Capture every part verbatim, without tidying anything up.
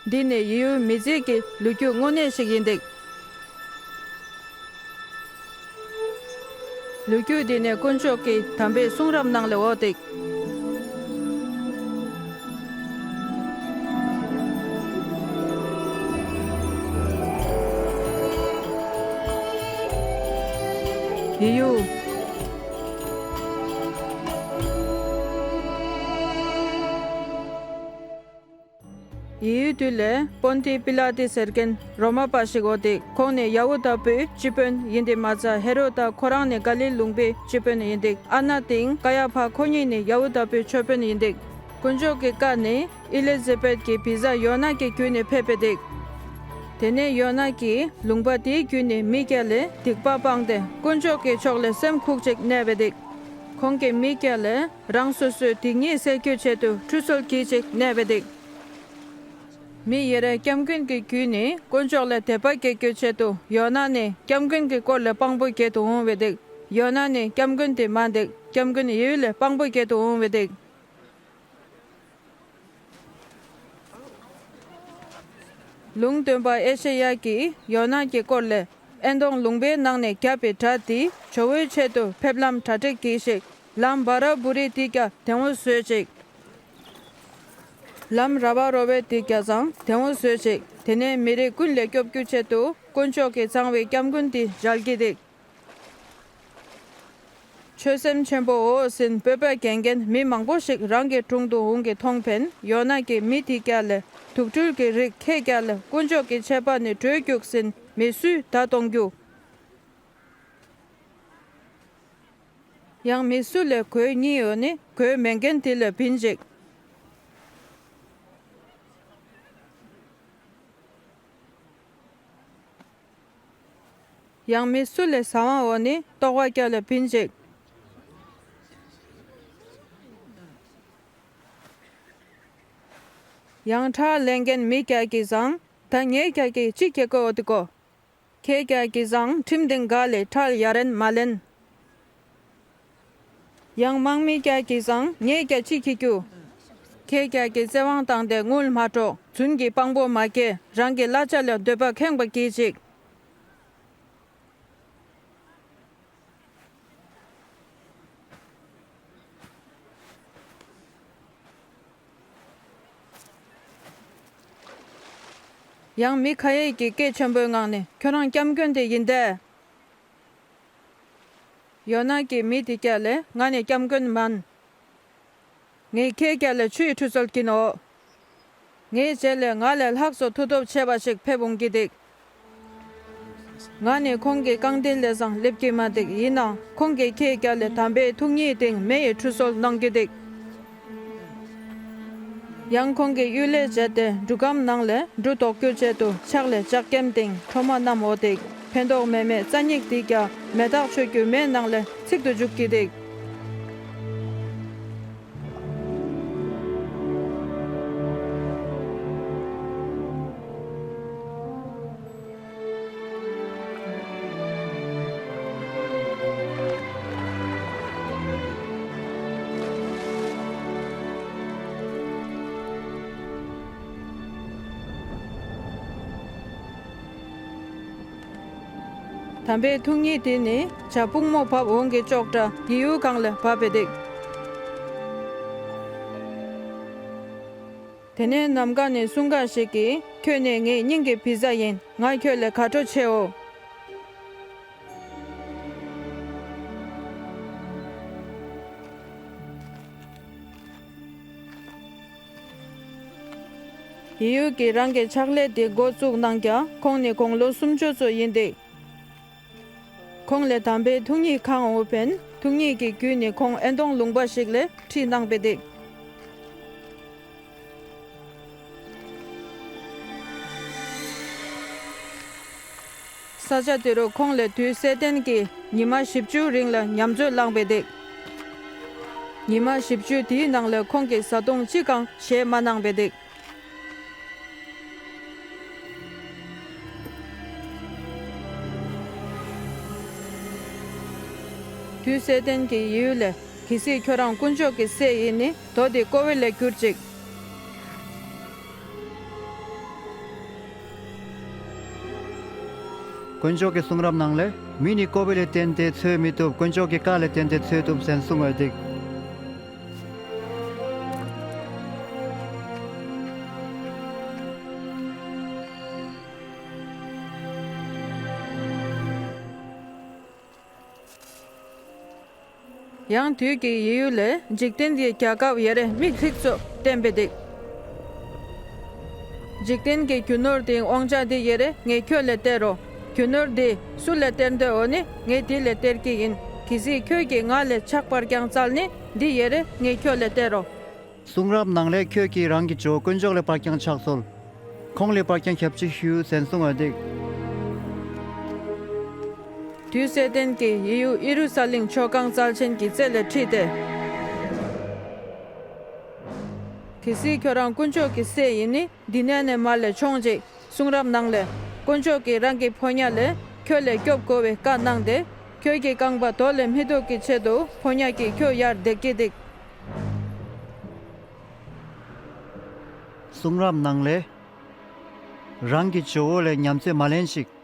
འདི་ནི་ཡིའུ་མི་ཚེ་གི་ལོ་རྒྱུས་དངོས་གནས་ཤིག་ཡིན་འདུག་ལོ་རྒྱུས་འདི་ནི་དཀོན་མཆོག་གི་དམ་པའི་གསུང་རབ་ནང་ལ་འོ་འདུག་ཡིའུ། ཡིའུའི་དུས་ལ་པོན་ཏི་པི་ལ་ཏི་ཟེར་མཁན་རོ་མ་པ་ཞིག་འོ་འདུག་ཁོང་ནི་ཡ་ཧུ་དཱ་པའི་སྤྱི་དཔོན་ཡིན་ཏེ་མ་ཚད་ཧེ་རོ་ད་ཁོ་རང་ནི་ག་ལིལ་ལུང་པའི་སྤྱི་དཔོན་ཡིན་འདུག་ཨ་ན་དང་ཀ་ཡ་ཕ་ཁོ་གཉིས་ནི་ཡ་ཧུ་དཱ་པའི་ཆོས་དཔོན་ཡིན་འདུག་དཀོན་མཆོག་གི་བཀའ་ནི་ཨི་ལི་ཛི་བེད་ཀྱི་བི་ཟ་ཡོ་ན་གི་བརྒྱུད་ནས་ཕེབས་པ་འདུག་དེ་ནས་ཡོ་ན་གིས་ལུང་པ་དེའི་བརྒྱུད་ནས་མི་བརྒྱ་ལས་སྡིག་པ་སྤངས་ཏེ་དཀོན་མཆོག་གི་ཕྱོགས་ལ་སེམས་ཁུག་ཅིག་གནས་པ་འདུག་ཁོང་གིས་མི་བརྒྱ་ལ་རང་སོ་སོའི་སྡིག་ཉེས་སེལ་རྒྱུའི་ཆེད་དུ་ཁྲུས་གསོལ་གྱིས་ཅིག་གནས་པ་འདུག་མི་ཡེ་ར་སྐྱབས་མགོན་གྱི་བརྒྱུད་ནས་དཀོན་མཆོག་ལ་དད་པ་སྐྱེ་རྒྱུའི་ཆེད་དུ་ཡོ་ན་ནི་སྐྱབས་མགོན་གྱི་སྐོར་ལ་དཔང་པོ་བྱེད་དུ་འོང་བ་འདུག་ཡོ་ན་ནི་སྐྱབས་མགོན་དེ་མ་འདུག་སྐྱབས་མགོན་ཡེའུ་ལ་དཔང་པོ་བྱེད་དུ་འོང་བ་འདུག་ལུང་སྟོན་པ་ཨེ་ཤེ་ཡ་གིས་ཡོ་ན་གྱི་སྐོར་ལ། ཨེ་དོམ་ལུང་པའི་ནང་ནས་བརྒྱབ་པའི་དགྲ་དེ་ཇོ་བོའི་ཆེད་དུ་ཕེབས་ལམ་གྲ་སྒྲིག་གྱིས་ཤིག་ལམ་བ་ར་བུ་རི་དེ་ཀྱང་དེ་འོ་བཟོས་ཅིག་ལམ་ར་བ་རོ་བེ་དེ་ཀྱང་ཚང་དེ་འོ་བཟོས་ཅིག་དེ་ནས་མི་རིགས་ཀུན་ལ་སྐྱོབ་རྒྱུའི་ཆེད་དུ་དཀོན་མཆོག་གི་གཙང་བའི་སྐྱབས་མགོན་དེ་མཇལ་གྱི་འདུག་ཆོས་སེམས་ཆེན་པོའོ་ཟེར་བོད་པ་རྒན་རྒན་མི་མང་པོ་ཞིག་རང་གི་དྲུང་དུ་འོང་གི་མཐོང་ཕན་ཡོ་ན་གྱིས་མི་དེ་ཀྱ་ལ་དུག་སྦྲུལ་གྱི་རིགས་ཁྱེད་ཀྱ་ལ་དཀོན་མཆོག་གི་ཆད་པ་ནས་སྒྲོལ་རྒྱུག་ཟེར་མི་སུས་ད་གཏོང་རྒྱུ། ཡང་མི་སུ་ལས་གོས་གཉིས་ཡོད་ནི་གོས་མེད་མཁན་དེ་ལ་བིན་ཅིག་ཡང་མི་སུ་ལས་ཟ་བ་འོ་ནི་ལྟོགས་པ་སྐྱ་ལ་བིན་ཅིག་ཡང་ཁྲག་ལེན་མཁན་མི་སྐྱ་གིས་བཟང་ད་ངའི་སྐྱ་གིས་ཅི་ཁྱེད་ཀོ་འོ་དི་ཀོ། ཁྱེད་སྐྱ་གིས་བཟང་ཁྲིམས་དེང་ག་ལས་ཁྲག་ཡ་རན་མ་ལེན། ཡང་དམག་མི་སྐྱ་གིས་བཟང་ངའི་སྐྱ་ཅི་ཁྱི་ཀྱུ། ཁྱེད་སྐྱ་གིས་བཙན་དབང་བཏང་སྟེ་དངུལ་མ་སྤྲོག་རྫུན་གྱི་དཔང་པོ་མ་སྐྱེ་རང་གི་གླ་ཆ་ལ་འདོད་པ་ཁེངས་པ་གྱིས་ཅིག་ཡང་མི་ཁ་ཡེ་གི་སྐད་ཆེན་པོའི་ངང་ནས་ཁྱོད་རང་སྐྱབས་མགོན་དེ་ཡིན་ཏེ། ཡོ་ན་གིས་མི་དེ་སྐྱ་ལས་ང་ནི་སྐྱབས་མགོན་མིན། ངས་ཁྱེད་སྐྱ་ལ་ཆུའི་ཁྲུས་གསོལ་གྱིན་ནོ། ངའི་རྗེས་ལས་ང་ལས་ལྷག་སོ་མཐུ་སྟོབས་ཆེ་བ་ཞིག་ཕེབས་འོང་གི་འདུག་ང་ནི་ཁོང་གི་རྐང་རྟེན་ལས་བཟང་སླེབས་ཀྱི་མ་འདུག་ཡིན་ནའང་ཁོང་གིས་ཁྱེད་སྐྱ་ལ་དམ་པའི་ཐུགས་ཉིད་སྟེང་མེ་ཡི་ཁྲུས་གསོལ་གནང་རྒྱུ་འདུག་ཡང་ཁོང་གིས་གཡུལ་ལས་བྱས་ཏེ་འབྲུ་སྒམ་ནང་ལས་འབྲུ་ལྡོག་རྒྱུའི་ཆེད་དུ་ཕྱག་ལས་ལྕགས་ཀེམ་སྟེང་ཁྲོ་མ་བསྣམས་འོ་དེ་ཕན་ཐོགས་མེད་མེད་རྩ་སྙིགས་དེ་ཀྱང་མེ་སྟག་ཆོད་རྒྱུའི་མེ་ནང་ལས་ཚིག་ཏུ་འཇུག་གི་འདུག་དམ་པའི་ཐུགས་ཉིད་དེ་ནི་བྱ་ཕུག་མོ་བབས་འོང་གི་ཅོག་འདྲ་ཡིའུ་གང་ལ་བབས་པའི་འདུག་དེ་ནས་ནམ་མཁའ་ནས་སྲུང་སྐར་ཞིག་གིས་ཁྱོད་ནི་ངའི་སྙིང་གི་བི་ཟ་ཡིན། ང་ཁྱོད་ལས་དགའ་སྤྲོ་ཆེའོ། ཡིའུ་གིས་རང་གི་ཕྱག་ལས་དེ་འགོ་བཙུགས་གནང་ཀྱང་ཁོང་ནི་དགུང་ལོ་སུམ་ཅུ་ཙམ་ཡིན་ཏེ། ཁོང་ལ་དམ་པའི་ཐུགས་ཉིད་གང་འོས་པའི་ཐུགས་ཉིད་ཀྱི་བརྒྱུད་ནས་ཁོང་ཨེ་དོམ་ལུང་པ་ཞིག་ལ་ཁྲིད་གནང་པའི་འདུག་ས་ཆ་དེ་རུ་ཁོང་ལ་དུས་གསལ་བརྟན་གྱི་ཉི་མ་བཞི་བཅུ་རིང་ལ་ཉམས་ཚོད་བླངས་པའི་འདུག་ཉི་མ་བཞི་བཅུ་དེའི་ནང་ལ་ཁོང་གིས་བཟའ་བཏུང་གཅིག་ཀྱང་བཞེས་མ་གནང་པའི་འདུག་དུས་གསལ་བརྟན་གྱིས་ཡིའུ་ལ། གལ་སྲིད་ཁྱོད་རང་དཀོན་མཆོག་གི་སྲས་ཡིན་ནི་རྡོ་དེ་ཀོ་བ་ལ་བསྒྱུར་ཅིག་དཀོན་མཆོག་གི་གསུང་རབ་ནང་ལས། མི་ནི་ཀོ་བ་ལས་བརྟེན་ཏེ་འཚོ་མི་ཐུབ། དཀོན་མཆོག་གི་བཀའ་ལས་བརྟེན་ཏེ་འཚོ་ཐུབ་ཟེར་གསུངས་ཡོད་དེ། ཡང་དུས་ཀྱི་ཡིད་ཡུལ་ལས། འཇིག་རྟེན་གྱི་རྒྱལ་ཁབ་ཡེ་རེ་མིག་ལྷིག་ཙོག་བསྟན་པའི་འདིག། འཇིག་རྟེན་གྱི་རྒྱུ་ནོར་དེའི་དབང་ཆ་འདི་ཡེ་རེ་ངས་ཁྱོད་ལས་སྟེར་རོ། རྒྱུ་ནོར་འདི་སུ་ལས་སྟེར་འདོད་འོ་ནི་ངས་དེ་ལས་སྟེར་གྱི་ཡིན། གལ་སྲིད་ཁྱོད་ཀྱིས་ང་ལས་ཆག་པར་ཀྱང་བཙལ་ནི་འདི་ཡེ་རེ་ངས་ཁྱོད་ལས་སྟེར་རོ། གསུང་རབ་ནང་ལས་ཁྱོད་ཀྱིས་རང་གི་ཇོ་བོ་དཀོན་མཆོག་ལས་པར་ཀྱང་ཕྱག་འཚལ། ཁོང་ལས་པར་ཀྱང་ཞབས་ཕྱི་ཞུ་ཟེར་གསུངས་པ་འདིག། དུས་ཚོད་བརྟན་གྱི་ཡིད་ཡུལ་ཨི་རུ་ས་ལིང་མཆོད་ཁང་རྩལ་ཆེན་གྱི་རྩེ་ལས་ཁྲིད་དེ། གལ་སྲིད་ཁྱོད་རང་དཀོན་མཆོག་གི་སྲས་ཡིན་ནི་འདི་ནས་ནས་མར་ལས་མཆོང་ཅིག། གསུང་རབ་ནང་ལས། དཀོན་མཆོག་གིས་རང་གི་ཕོ་ཉ་ལས་ཁྱོད་ལས་སྐྱོབ་དགོས་པའི་བཀའ་གནང་སྟེ། ཁྱོད་ཀྱི་རྐང་པ་རྡོ་ལས་མི་གཏུག་གི་ཆེད་དུ་ཕོ་ཉ་གིས་ཁྱོད་ཡར་འདེགས་ཀྱི་འདུག། གསུང་རབ་ནང་ལས། རང་གི་ཇོ་བོ་ལས་ཉམས་ཚོད་མ་ལེན་ཞིག།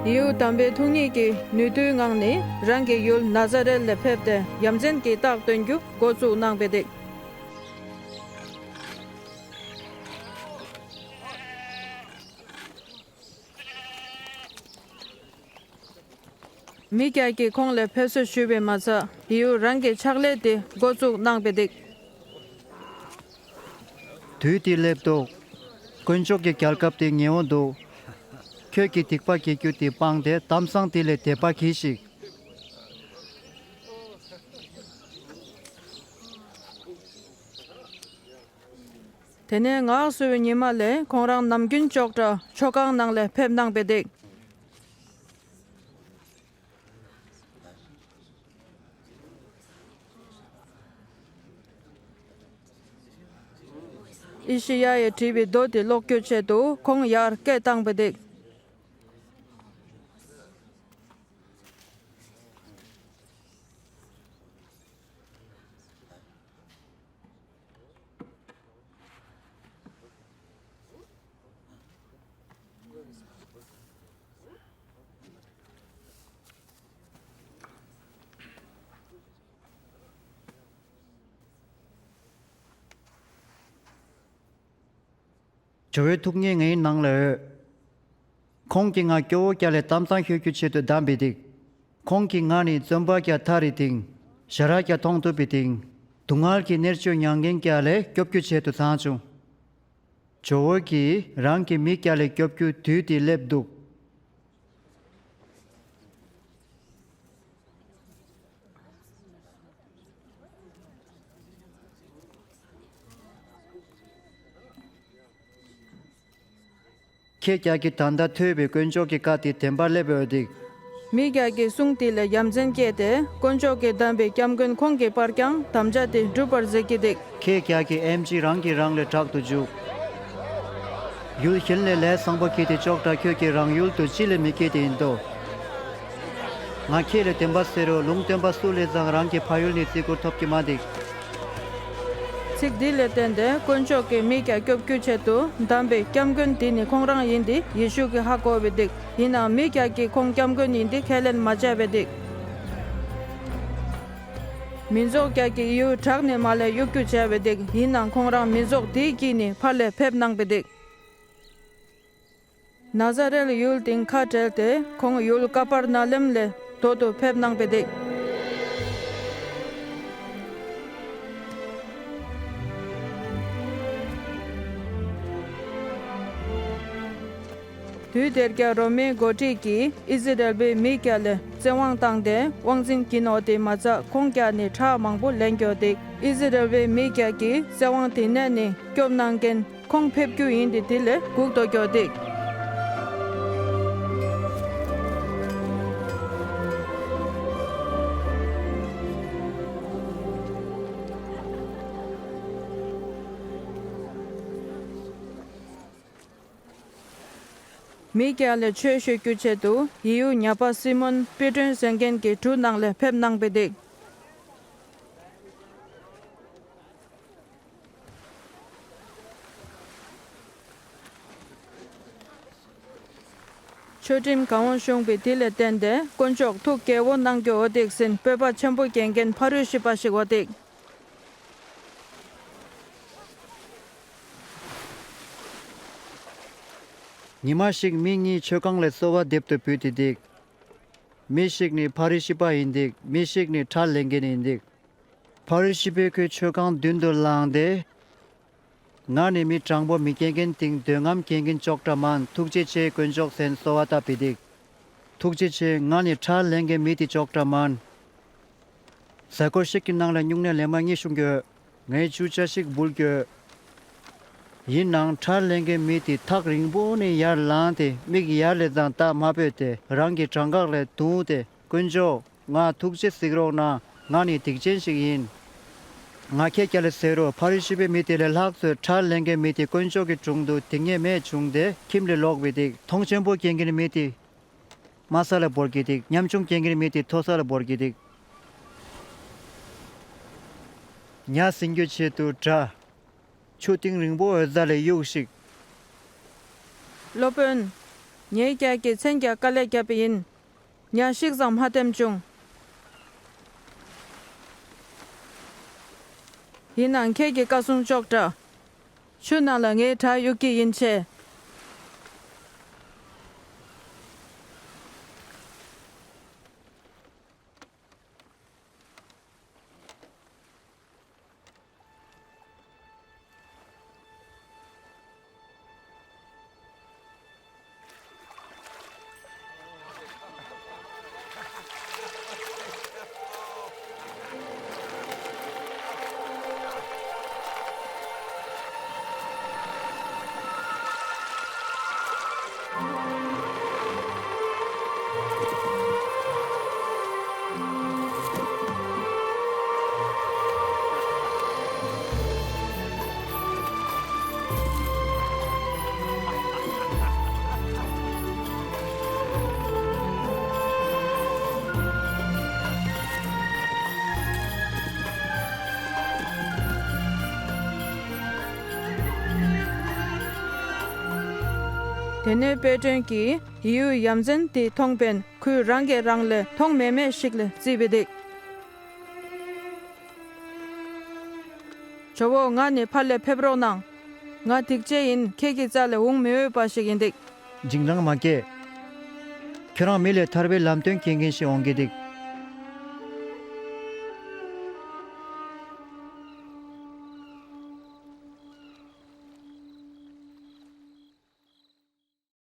ཡིའུ་དམ་པའི་ཐུགས་ཉིད་ཀྱི་ནུས་མཐུའི་ངང་ནས་རང་གི་ཡུལ་ན་ཛ་རེད་ལས་ཕེབས་ཏེ་ཡ་མཚན་གྱི་རྟགས་སྟོན་རྒྱུ་འགོ་བཙུགས་གནང་བའི་འདུག། མི་སྐྱ་ཀྱིས་ཁོང་ལ་ཕེབས་བསུ་ཞུས་པས་མ་ཚད་ཡིའུ་རང་གི་ཕྱག་ལས་དེ་འགོ་བཙུགས་གནང་བའི་འདུག། དུས་དེ་སླེབས་དུས། དཀོན་མཆོག་གི་རྒྱལ་ཁབ་དེ་ཉེ་བོ་འདུག། ཁྱོད་ཀྱིས་སྡིག་པ་སྐྱེ་རྒྱུ་དེ་སྤངས་ཏེ་གཏམ་བཟང་དེ་ལས་དད་པ་གྱིས་ཤིག། དེ་ནས་ངལ་གསོ་བའི་ཉི་མ་ལས་ཁོང་རང་ནམ་རྒྱུན་ཅོག་འདྲ་མཆོད་ཁང་ནང་ལ་ཕེབས་གནང་བའི་འདུག། ཨི་ཤི་ཡ་ཡིས་བྲིས་པའི་མདོ་དེ་ཀློག་རྒྱུའི་ཆེད་དུ་ཁོང་ཡར་སྐད་བཏང་བའི་འདུག། ཇོ་བོའི་ཐུགས་ཉིད་ངའི་ནང་ལ་ཡོད། ཁོང་གིས་ང་སྐྱོ་བོ་སྐྱ་ལས་གཏམ་བཟང་ཤོད་རྒྱུའི་ཆེད་དུ་བདམས་པའི་འདུག། ཁོང་གིས་ང་ནི་བཙོན་པ་སྐྱ་ཐར་རི་སྟེང་། ཞ་ར་སྐྱ་མཐོང་ཐུབ་པའི་སྟེང་། སྡུག་བསྔལ་གྱི་གནད་གཅོད་མྱངས་མཁན་སྐྱ་ལས་སྐྱོབ་རྒྱུའི་ཆེད་དུ་བཏང་བྱུང་། ཇོ་བོ་གིས་རང་གི་མི་སྐྱ་ལས་སྐྱོབ་རྒྱུའི་དུས་དེ་སླེབས་འདུག། ཁྱེད་ཅག་གིས་ད་ལྟ་ཐོས་པའི་དཀོན་མཆོག་གི་བཀའ་དེ་བདེན་པར་སླེབས་ཡོད་དེ། མི་ཅག་གི་གསུང་དེ་ལ་ཡ་མཚན་སྐྱེས་ཏེ་དཀོན་མཆོག་གི་བདམས་པའི་སྐྱབས་མགོན་ཁོང་གི་བར་ཀྱང་དམ་བཅའ་དེ་འགྲུབ་པར་མཛད་ཀྱི་འདུག། ཁྱེད་ཅག་གིས་ཨེམ་ཆི་རང་གིས་རང་ལ་དྲག་ཏུ་འཇུག། ཡུལ་གཞན་ལས་ལས་བཟང་པོ་ཁྱེར་ཏེ་ཅོག་འདྲ་ཁྱོད་ཀྱིས་རང་ཡུལ་དུ་ཅི་ལས་མི་སྐྱེ་དེ་ཡིན་དོ། ང་ཁྱེད་ལ་བདེན་པ་ཟེར་རོ། ལུང་སྟོན་པ་སུ་ལས་ཀྱང་རང་གི་ཕ་ཡུལ་ནས་བརྩི་བཀུར་ཐོབ་ཀྱི་མ་འདུག། ཚིག་འདི་ལས་བརྟེན་ཏེ་དཀོན་མཆོག་གིས་མི་སྐྱ་སྐྱོབ་རྒྱུའི་ཆེད་དུ་བདམས་པའི་སྐྱབས་མགོན་འདི་ནི་ཁོང་རང་ཡིན་ཏེ་ཡེ་ཤུ་གིས་ཧ་གོ་བའི་འདུག། ཡིན་ནའང་མི་སྐྱ་གིས་ཁོང་སྐྱབས་མགོན་ཡིན་ཏེ་ཁས་ལེན་མ་བྱས་པའི་འདུག། མི་ཚོགས་སྐྱ་གིས་ཡིའུ་དྲག་ནས་མར་ལས་གཡུག་རྒྱུ་བྱས་པའི་འདུག། ཡིན་ནའང་ཁོང་རང་མི་ཚོགས་དེའི་དཀྱིལ་ནས་ཕར་ལ་ཕེབས་གནང་བའི་འདུག། ན་ཛ་རེད་ཡུལ་སྟེང་ཁ་བྲལ་ཏེ་ཁོང་ཡུལ་ཀ་པར་ན་ལེམ་ལས་རྡོ་དུ་ཕེབས་གནང་བའི་འདུག། དུས་དེར་རྒྱ་རོ་མའི་འགོ་ཁྲིད་ཀྱིས་ཨི་ཟི་རལ་པའི་མི་སྐྱ་ལ་བཙན་དབང་བཏང་སྟེ་དབང་འཛིན་གྱི་ནོ་དེ་མ་ཚད་ཁོང་སྐྱ་ནས་ཁྲག་མང་པོ་ལེན་རྒྱུ་དེ་ཨི་ཟི་རལ་པའི་མི་སྐྱ་གིས་བཙན་དབང་དེ་ནས་ནི་སྐྱོབ་གནང་མཁན། ཁོང་ཕེབས་རྒྱུ་ཡིན་ཏེ་དེ་ལས་སྒུག་ཏོ་སྐྱོ་སྟེ། མི་སྒེར་ལ་ཆོས་ཞུ་རྒྱུའི་ཆེད་དུ་ཡི་ཡུ་ཉ་པ་སི་མོན་པི་ཏྲོན་ཟེར་མཁན་གྱི་གྲུ་ནང་ལ་ཕེབས་གནང་བའི་དེ། ཆོས་ཁྲིམས་གང་བྱུང་བའི་དེ་ལ་བརྟེན་ཏེ་དཀོན་མཆོག་ཐུགས་དགྱེས་པོ་གནང་རྒྱུ་འོ་དེག་ཟེར་སྤོབས་པ་ཆེན་པོ་སྐྱེ་མཁན་ཕ་རུ་ཤི་པ་ཞིག་འོ་དེག། ཉི་མ་ཞིག་མི་གཉིས་མཆོད་ཁང་ལ་གསོལ་བ་འདེབས་དུ་བུད་དེ་འདུག། མི་ཞིག་ནི་ཕ་རི་ཤི་པ་ཡིན་འདུག། མི་ཞིག་ནི་ཁྲལ་ལེན་མཁན་ཡིན་འདུག། ཕ་རི་ཤི་པས་ཁོའི་མཆོད་ཁང་མདུན་དུ་ལངས་ཏེ། ང་ནི་མི་དྲང་པོ་མི་སྐྱེ་མཁན་དང་འདོད་རྔམ་སྐྱེ་མཁན་ཅོག་འདྲ་མན། ཐུགས་རྗེ་ཆེ་དཀོན་མཆོག་ཟེར་གསོལ་བ་བཏབ་པའི་འདུག། ཐུགས་རྗེ་ཆེ། ང་ནི་ཁྲལ་ལེན་མཁན་མི་དེ་ཅོག་འདྲ་མན། གཟའ་འཁོར་ཞིག་གི་ནང་ལ་སྨྱུང་གནས་ལན་མ་གཉིས་ཤོང་རྒྱུ། ངས་ཆུ་ཆ་ཞིག་འབུལ་རྒྱུ། ཡིན་ནའང་ཁྲལ་ལེན་མཁན་མི་དེ་ཐག་རིང་པོ་ནས་ཡར་ལངས་ཏེ་མིག་ཡར་ལ་བཟུང་ལྟ་མ་ཕོད་དེ་རང་གི་བྲང་ཁ་ལ་བརྡུངས་ཏེ། དཀོན་མཆོག། ང་ཐུགས་རྗེ་གཟིགས་རོགས་གནང་། ང་ནི་སྡིག་ཅན་ཞིག་ཡིན། ང་ཁྱེད་ཀྱ་ལ་ཟེར་རོ། ཕ་རི་ཤི་པའི་མི་དེ་ལས་ལྷག་ཚོས་ཁྲལ་ལེན་མཁན་མི་དེ་དཀོན་མཆོག་གི་དྲུང་དུ་སྡིག་ཉེས་མེད་བྱུང་སྟེ་ཁྱིམ་ལ་ལོག་པའི་འདུག། མཐོང་ཆེན་པོ་སྐྱེ་མཁན་མི་དེ་དམའ་ས་ལ་བོར་གྱི་འདུག། ཉམ་ཆུང་སྐྱེ་མཁན་མི་དེ་མཐོ་ས་ལ་བོར་གྱི་འདུག། ཉ་ཟིན་རྒྱུའི་ཆེད་དུ་དགྲ། ཆུ་གཏིང་རིང་པོ་འོད་ཟ་ལས་གཡུགས་ཤིག། སློབ་དཔོན། ངའི་རྒྱགས་ཀྱི་མཚན་རྒྱག་དཀའ་ལས་བརྒྱབ་པ་ཡིན། ཉ་ཤིག་ཙམ་མ་འཐེན་བྱུང་། ཡིན་ནའང་ཁྱེད་ཀྱི་བཀའ་གསུང་ཅོག་འདྲ། ཆུ་ནང་ལ་ངའི་དགྲ་གཡུག་གི་ཡིན་ཆེ། དེ་ནས་པེ་ཏྲོན་གྱིས་ཡིའུ་ཡ་མཚན་དེ་མཐོང་པས་ཁོས་རང་གིས་རང་ལ་མཐོང་མེད་མེད་ཞིག་ལ་བརྩིས་པའི་འདུག། ཇོ་བོ། ང་ནི་ཕར་ལ་ཕེབས་རོགས་གནང་། ང་སྡིག་ཅན་ཡིན། ཁྱེད་ཀྱི་རྩ་ལ་འོང་མི་འོས་པ་ཞིག་ཡིན་འདུག། འཇིགས་སྣང་མ་སྐྱེ། ཁྱོད་རང་མི་ལས་ཐར་པའི་ལམ་སྟོན་སྐྱེ་མཁན་ཞིག་འོང་གི་འདུག།